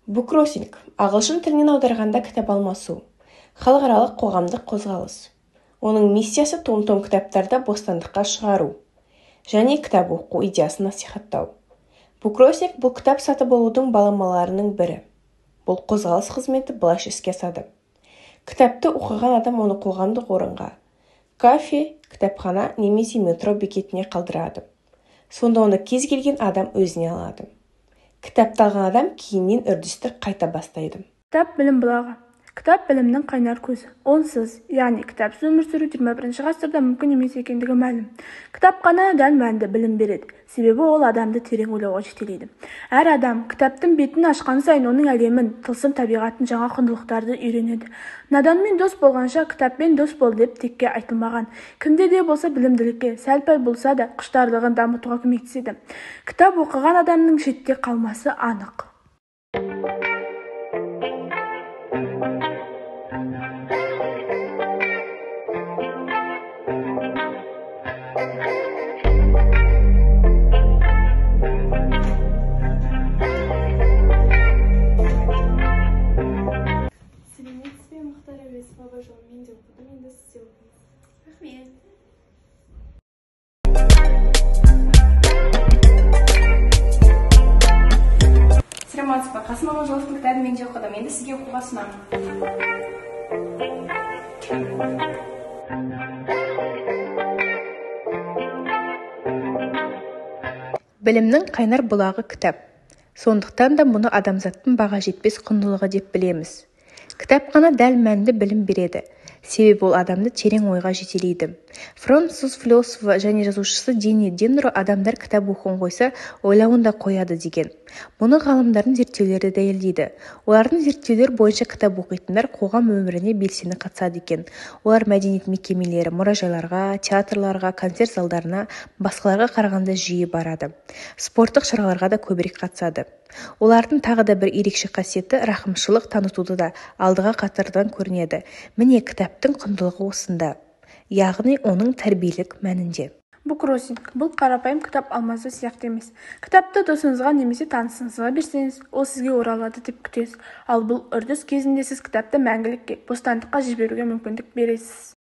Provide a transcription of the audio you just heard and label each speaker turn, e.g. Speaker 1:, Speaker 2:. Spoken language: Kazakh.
Speaker 1: Буккроссинг ағылшын тілінен аударғанда кітап алмасу. Халықаралық қоғамдық қозғалыс. Оның миссиясы том-том кітаптарды бостандыққа шығару және кітап оқу идеясын насихаттау. Буккроссинг бұл кітап сатып алудың баламаларының бірі. Бұл қозғалыс қызметі былайша іске асады. Кітапты оқыған адам оны қоғамдық орынға, кафе, кітапхана немесе метро бекетіне қалдырады. Сонда оны кез келген адам өзіне алады. Кітапты алған адам кейіннен үрдісті қайта бастайды.
Speaker 2: Кітап білім бұлағы. Кітап білімнің қайнар көзі. Онсыз, яғни кітапсыз өмір сүру 21 ғасырда мүмкін емес екендігі мәлім. Кітап қана дәл мәнді білім береді. Себебі ол адамды терең ойлауға жетелейді. Әр адам кітаптың бетін ашқан сайын оның әлемін, тылсым табиғатын, жаңа құндылықтарды үйренеді. Наданмен дос болғанша кітаппен дос бол деп текке айтылмаған. Кімде де болса білімділікке, сәл-пәл болса да құштарлығын дамытуға көмектеседі. Кітап оқыған адамның шетте қалмасы анық.
Speaker 3: Сәлеметсіз бе, Мұхтар Әуезов баба жолын мен де оқыдым, енді сіз де оқыңыз.
Speaker 1: Рахмет. Саламатсыз ба, Қасым Аманжоловтың кітабын мен де оқыдым, енді сізге оқуға ұсынамын. Білімнің қайнар бұлағы кітап. Сондықтан да мұны адамзаттың баға жетпес құндылығы деп білеміз. Кітап қана дәл мәнді білім береді. Себебі ол адамды терең ойға жетелейді. Француз философы және жазушысы Дени Дидро адамдар кітап оқуын қойса, ойлауын да қояды деген. Мұны ғалымдардың зерттеулері дәлелдейді. Олардың зерттеулері бойынша кітап оқитындар қоғам өміріне белсене қатысады екен. Олар мәдениет мекемелері, мұражайларға, театрларға, концерт залдарына басқаларға қарағанда жиі барады. Спорттық шараларға да көбірек қатысады. Олардың тағы да бір ерекше қасиеті рақымшылық танытуды да алдыға қатардан көрінеді. Міне, кітаптың құндылығы осында. Яғни оның тәрбиелік мәнінде.
Speaker 2: Буккроссинг бұл қарапайым кітап алмасу сияқты емес. Кітапты досыңызға немесе танысыңызға берсеңіз, ол сізге оралады деп күтесіз. Ал бұл үрдіс кезінде сіз кітапты мәңгілікке, бостандыққа жіберуге мүмкіндік бересіз.